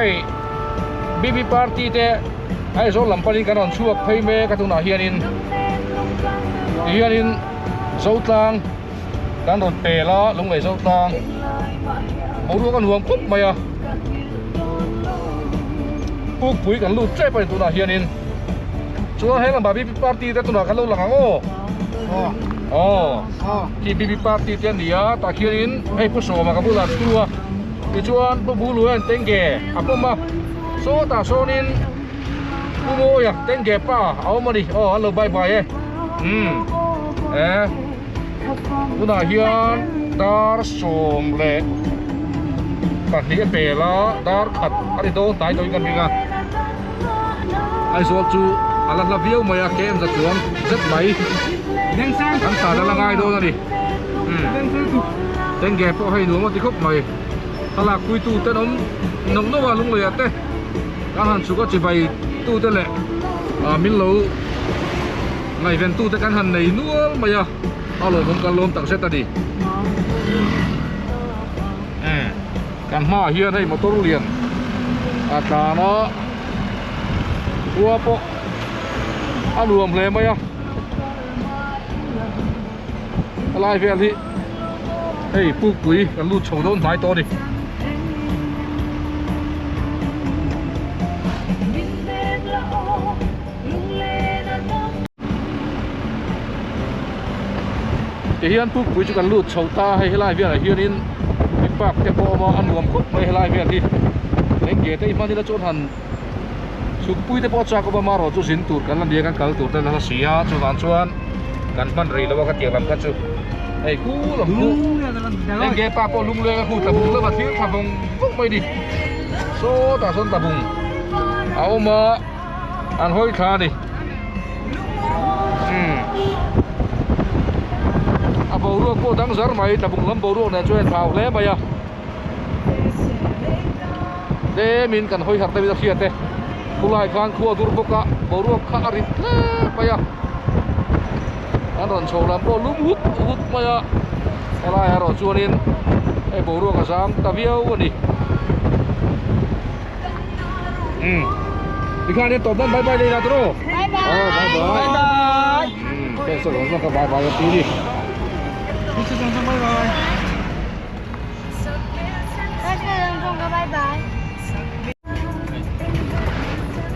Hei BB party te Aizawl lam panin kan rawn chhuak phei mek a tunah hianin tihianin Zotlang kan rawn pel a Lunglei Zotlang boruak a nuam khawp mai a Pukpui kan lut tep a ni tunah hianin chuan he lamah BB party te tunah kan lo lang ang aw aw khi BB party te a ni a tah khianin hei Pu Sawma ka bulah thu a. Tichuan Pu Buluan Tengge a pawm a, sawtah sawnin Pu Mawia Tengge pa a awm a ni, aw an lo bye bye e, umm e tunah hian dar 12 a pel a, dar khat a ni dawn hnai tawhin kan ring a, Aizawl chu a la hla viau mai a, kem za chuang zet mai kan tan a la ngai dawn a ni. Tengge pawh hei nuam a ti khawp mai thlalak puitu te an awm nawk nawk a lungleiah te kan han chhuk a chibai tu te leh ah min lo ngaihven tu te kan han nei nual mai a a lawmawm kan lawm tak zet a ni kan hmaah hian hei motor lian a tlan a khua pawh a nuam hle mai a. A lai vel hi hei pukpui kan lut chho dawn hnai tawh a ni. Tihian pukpui chu kan lut chho ta a hei helai velah hianin mi park te pawh a awm a a nuam khawp mai helai vel hi eng ke te hi hman ila chuan han Chhukpui te pawh a chak awm a marawh chu zin tur kan la nia kan kal tur te la si a chuvang chuan kan hman rih lo a ka tiang lam kha chu hei khu lam khu eng ge pa pawh lungleng a khu tlabung lama thlir thla vawng vawng mai ni sawtah sawn tlabung a awm a an hawi thla a ni umm a boruak pawh dang zar mai tlabung lam boruak nen chuan a inthlau hle mai a. Tlemin kan hawi harh deuhin a hriat e khulai khan khua dur bawk a boruak kha a rit hle mai a an rawn chho lam pawh lum hut hut mai a helai erawh chuanin hei boruak a zam ta viau a ni umm tikhan hian tawp nan bye bye leh ila tawh aw bye bye umm heng saw zawng zawng kha bye bye a ti a ni.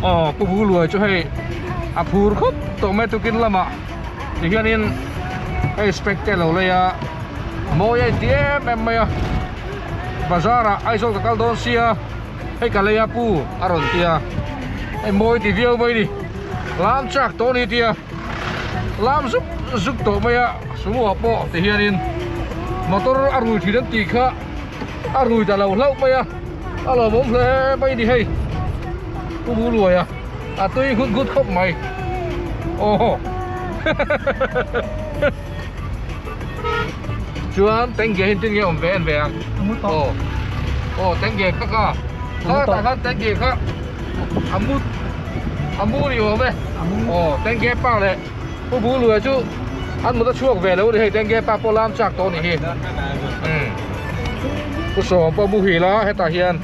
Aw pu bu luai chu hei a phur khawp tawh mai tukin lamah tihianin hei spec te alo lei a mawi a inti em em mai a bazar ah Aizawl ka kal dawn sia hei ka lei a pu a rawn ti a hei mawi ti viau mai a ni lam chak tawh a ni tia lam zuk zuk tawh mai a. Sumo ah pawh ti hianin motor a rui thin an tih kha a rui ta lo hlauh mai a a lawmawm hle mai ni hei Pu Buluai a a tui nghut nghut khawp mai aw chuan tengge hi engtin nge awm ve en ve ang aw aw tengge kha ka kha tah khan tengge kha a mu a mu ni awm e aw tengge pa leh. Pu Buluai chu an mut a chhuak ve lo a ni hei Tengge pa pawh lam chak tawh a ni hi umm Pu Sawm pawh muhil a hetah hian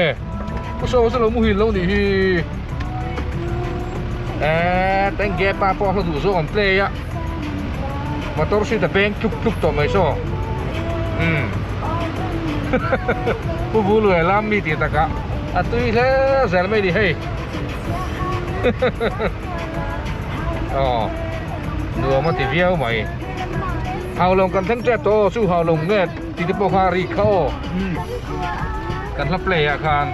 e Pu Sawm chu lo muhil lo nih hi e Tengge pa pawh a hla duh zawk an play a motor seat a beng tluk tluk tawh mai saw umm Pu Buluai lam mi tih takah a tui hle zel mai a ni hei. Aw nuam a ti viau mai Haulawng kan thleng tep tawh aw chu Haulawng nge tih te pawh kha a rik kha aw kan hla play ah khan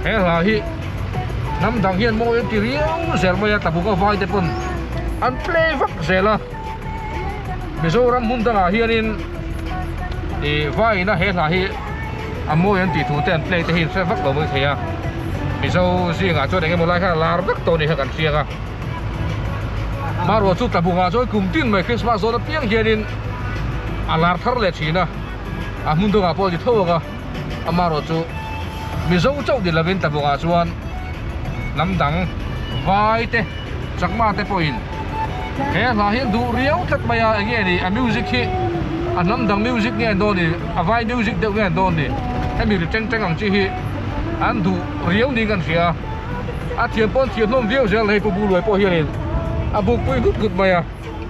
he hla hi hnam dang hian mawi an ti riau zel mai a tlabuk a vai te pawn an play vak zel a Mizoram hmun dangah hianin ih vaiin a he hla hi a mawi an tih thu te an play te hi in hre vak lo mai thei a Mizo zingah chuan eng emaw lai khan a lar vek tawh a ni kha kan hriang a hmanrua chu tlabungah chuan kum tin mai Christmas dawn apiang hianin a lar thar leh thin a a hmun dangah pawh a ni tho ang a amaherawh chu Mizo chauh ni lovin tlabungah chuan hnam dang vai te Chakma te pawhin he hla hi an duh riau tlat mai a eng nge ni a music hi a hnam dang music nge an dawn ni a vai music deuh nge an dawn ni. hemi ri teng teng ang chi hi an duh riau niin kan hria a thiam pawh an thiam hlawm viau zel hei pu Buluai pawh hianin a buk pui nghut nghut mai a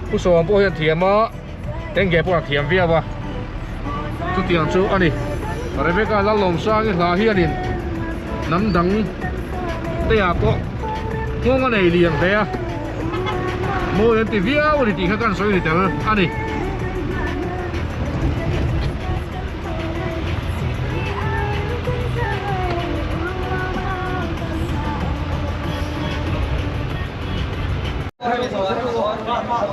pu Sawma pawh hian thiam a Tengge pawh a thiam viau a chutiang chu a ni Rebecca Lalawmsangi hla hianin hnam dang te ah pawh nghawng a nei lian hle a mawi an ti viau a ni tih kha kan sawi ni tel a ni.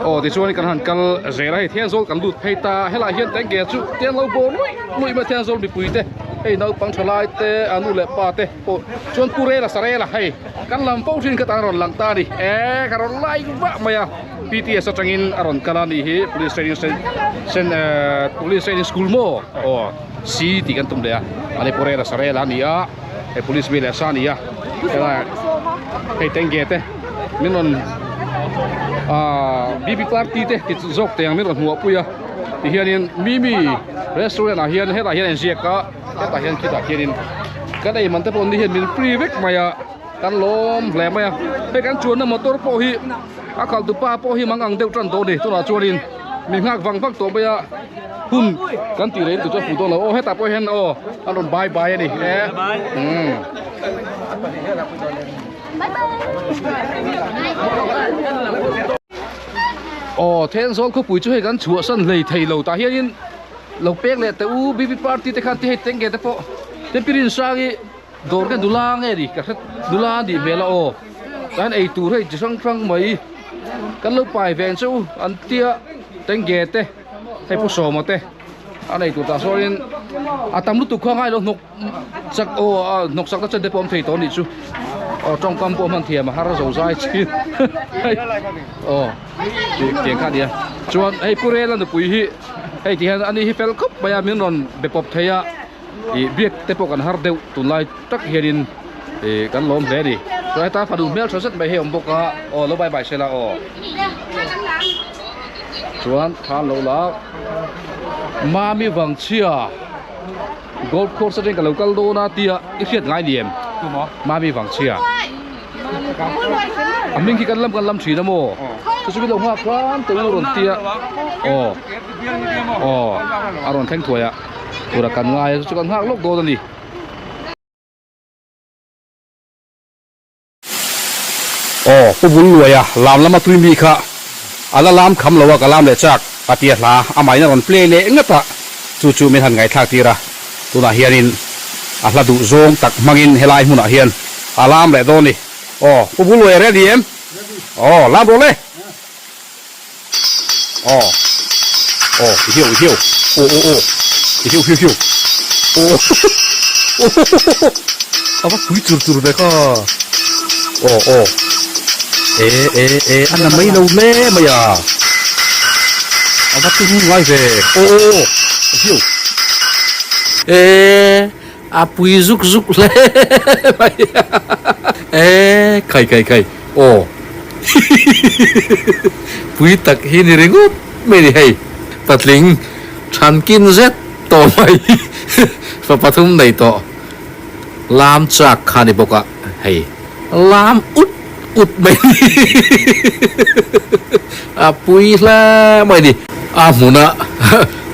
Aw tichuan kan han kal zel a hei Thenzawl kan lut phei ta helai hian tengge chu te an lo bawr luih luih mai a Thenzawl mipui te hei naupang tha lai te a nu leh pa te pawh chuan pu Rela Sarela hei kan lam fo thin kha tan a rawn lang ta a ni e ka rawn like vah mai a P_T_S atangin a rawn kal a ni hi police training cen police training school maw aw C tih kan tum leh a ani pu Rela Sarela a ni a hei police mi leh sa a ni a helai hei tengge te. Min rawn aaa bb party te ti zawk teh ang min rawn hmuah pui a tihianin mimi restaurant ah hian hetah hian a inziak a hetah hian khitah khianin kan ei man te pawh ni hian min free vek mai a kan lawm hle mai a hei kan chuanna motor pawh hi a khalh tu pa pawh hi mang ang deuh tan tawh a ni tunah chuanin mi nghak vang vang tawh mai a hun kan tih reng tur chu a fuh dawn lo aw hetah pawh hian aw an rawn bye bye a ni e umm. Aw Thenzawl khawpui chu hei kan chhuahsan hlei thei lo tah hianin lo pek leh teh u bb party te khan ti hei tengge te pawh te pirin sang hi dawr nge nula nge ni ka hre nula a nih hmel a aw tah hian ei tur hei chi hrang hrang mai kan lo pai ve ang che u an tia tengge te hei pu sawma te a nei tur tah sawn in a tam lutuk kha ngai lo hnawk. Chak aw a hnawk sak na chen te pawh awm thei tawh a nih chu aw tawngkam pawh hman thiam a har zo zai chin hei aw tih tiang kha a nia chuan hei pu rela nupui hi hei ti hian ani hi fel khawp mai a min rawn be pawp thei a ih biak te pawh kan har deuh tunlai tak hianin ih kan lawm hle a ni chuan heta fanu hmeltha zet mai hi a awm bawk a aw lo bye bye sela aw chuan thla an lo la mami vangchhia. Golf course atangin ka lo kal dawn a tia i hriat ngai ni em? Mami Vangchhia. A hming khi kan lam kan lam thin a maw? Chu chu min lo nghak hram teh u rawn tia. Aw. Aw. A rawn thleng thuai a. Tura kan ngai a chu chu kan nghak lawk dawn a ni. Aw, Pu Bulluaia lam lama tui mi kha a la lam kham lo a, ka lam leh chak a tia hla amahin a rawn play leh ngat a, chu chu min han ngaihthlak tir a, tunah hianin a hla duh zawng tak hmangin helai hmunah hian a lam leh dawn ni. Aw, Pu Bulluaia ready em? Aw, lam rawh le! Aw, aw, i hiau, i hiau, aw, aw, aw, i hiau, hiau, hiau, aw, aw, a va pui chur chur ve kha, aw, aw, e, e, e, a na mai lo hle mai a, a va tung ngai ve, aw, aw, aw, i hiau. E, a pui zuk zuk hle mai a, e, khai khai khai, aw. Pui tak hi ni ringawt mai ni hei. Patling thankin zet tawh mai fa pathum nei tawh lam chak kha ni bawk a hei lam ut ut mai ni a pui hle mai ni. A hmuna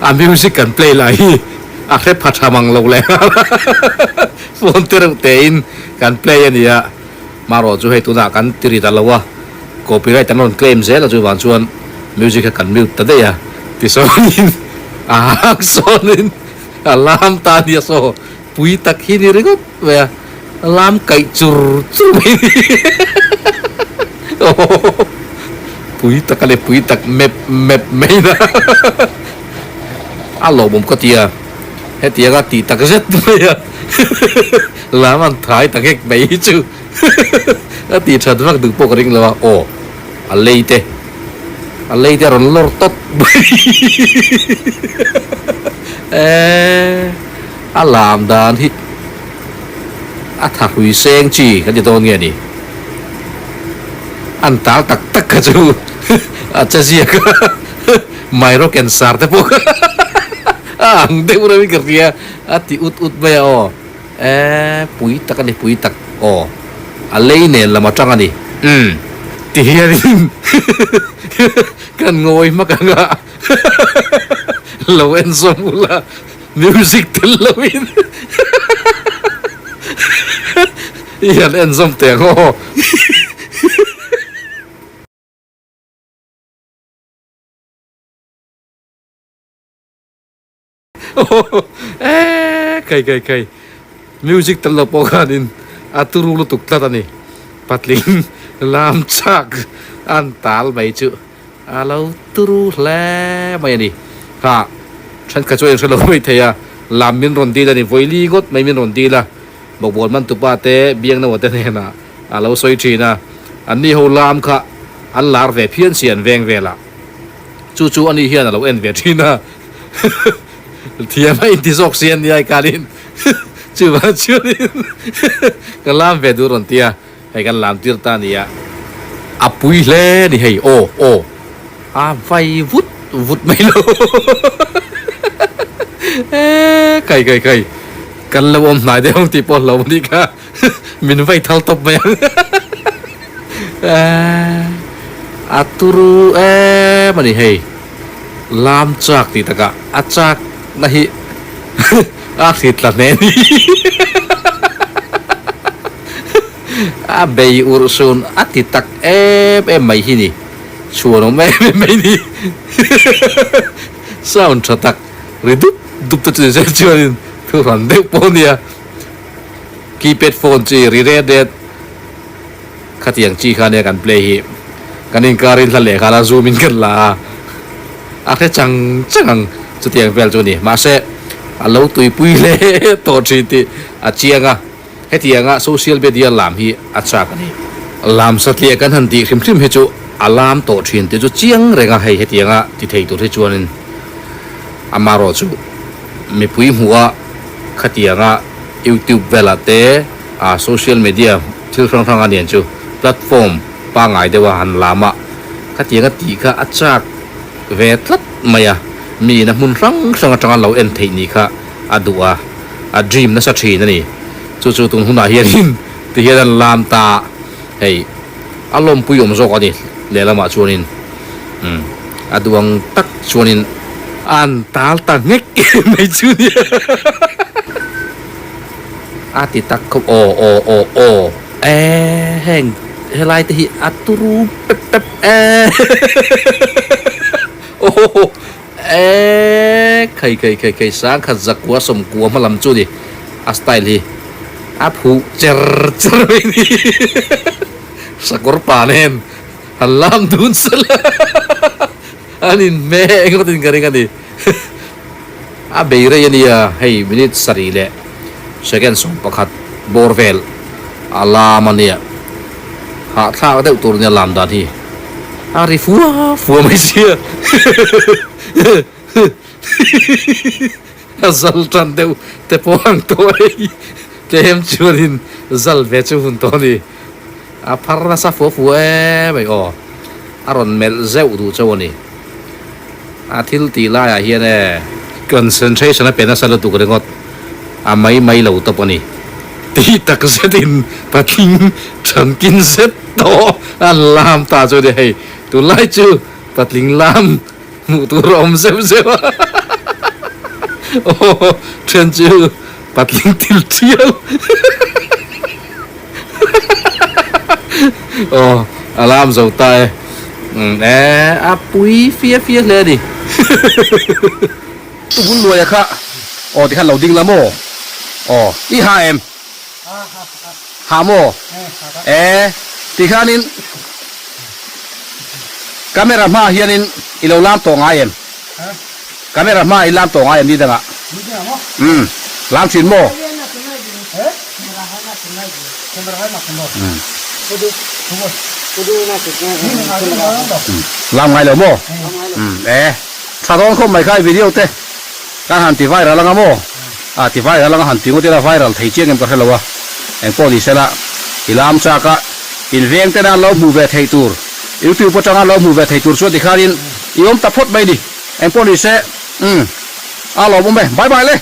a music kan play lah hi a hre pha tha mang lo leh nghal a phone te reuh tein kan play a nia. Hmarawh chu hei tunah kan ti ri ta lo a, copyright an rawn claim zel a chuvang chuan music kha kan mute ta daih a, tisawnin a hang sawnin a lam ta nia saw pui tak hi ni ringawt mai a, lam kaih chur chur mai ni aww pui tak a ni pui tak mep mep mai na a lawmawm ka ti a, hetianga tih tak zet mai a. Lam an thai ta nghek mai hi chu a tih that vak duh pawh ka ring lo a, aw a lei te a lei te a rawn lawr tawt mai eee a lam dan hi a tha hrui seng chi kan ti dawn nge ni an tal tak tak kha chu a che ziak a mai rawk en sar te pawh kha. A ang deuh reuhin ka hria a ti ut ut mai a aw. E pui tak a ni pui tak aw. A lei nen lam atang a ni. Umm. Ti hianin kan ngawi hmak ang a lo en zawm ula music tel loin i han en zawm teh ang aw. Eee kai kai kai music tel lo pawh khanin a turu lutuk tlat a ni patling lam chak an tal mai chu a lo turu hle mai a ni kha thenkhat chu a inhre lo mai thei a lam min rawn dil a ni vawili ngawt mai min rawn dil a bawkbawn man tupa te biangnaua te hnenah a lo sawi thin a anni ho lam kha an lar ve phian si an veng velah. Chu chu ani hian a lo en ve thin a, thiam a inti zawk si a nia i kalin chuvang chuanin ka lam ve duh rawn ti a, hei kan lam tir ta a nia, a pui hle a ni hei aw aw a vai vut vut mai lo eee kai kai kai kan lo awm hnai deuh ang tih pawh hlauh a nih kha. Min vai thal tawp mai ang eee a turu em a ni hei lam chak tih takah a chak na hi a hrit tla hle a ni a bei urh sun a ti tak em em mai hi ni chhuan awm em em mai ni sound tha tak ri dup dup te chu ni se chuanin thu hran deuh pawh a nia. Keypad phone chi ri ret ret khatiang chi kha nia kan play hi kan inkar in hla leh khan a zoom in kan la a a hre chang chang ang chutiang vel chu a ni mahse a lo tuipui hle tawh thin tih a chiang a hetianga social media lam hi a chak a ni. Lam satliah kan han tih hrim hrim hi chu a lam tawh thin tih chu chiang reng a hei hetianga ti thei tur hi chuanin amaherawhchu mipui hmuh a khatianga YouTube velah te ah social media thil hrang hrang a nen chu platform pangngai deuh a han lam a khatianga tih kha a chak ve tlat mai a mi in a hmun hrang hrang atanga lo en theih nih kha a duh a a dream nasa thin a ni chu chu tun hunah hianin ti hian an lam ta hei a lawmpui awm zawk a ni lehlamah chuanin umm a duh ang tak chuanin an tal ta nghek mai chu nia a ti tak khawp aw aw aw aw e heng helai te hi a turu pep pep e aw e khai khai khai khai sangkhat zakua sawmkua hma lam chu ni a style hi a phuh cher cher mai ni sakawr pa nen han lam dun sela an in hme engemaw tin ka ring a ni a bei rei a nia hei minute sarih leh second 11 bawr vel a lam a nia hahthlak deuh tur nia lam dan hi a ri fua fua mai sia A zal tan deuh te pawh ang tawh ei tlem chuanin zal ve chu hun tawh a ni. A phar nasa fua fua em mai aw. A rawn melh zeuh duh chauh a ni. A thil tih laiah hian e concentration a pe nasa lutuk ringawt a mai mai lo tawp a ni. Tih tak zetin patling thankin zet tawh an lam ta chu a ni hei. Tunlai chu patling lam. Hmuh tur a awm zeuh zeuh a aw then chu patling til thial aw a lam zo ta e e a pui fia fia hle a ni. Tu bul luaia kha aw tikhan lo ding la maw aw i ha em ha maw e tikhanin Camera hmaah hianin i lo lam tawh ngai em? Camera hmaah i lam tawh ngai em ni dangah? Umm, lam thin maw? Lam ngai lo maw? Umm, e, tha dawn khawp mai kha i video te kan han ti viral anga maw? A ti viral anga han ti ngawt ila viral thei chiang em ka hre lo a, engpawh ni sela i lam chak a. In veng tena an lo hmuh ve theih tur, YouTube atanga an lo hmuh ve theih tur chuan tikhanin i awm ta phawt mai ni. Engpawh ni se, umm, A lawm awm e. Bye bye le.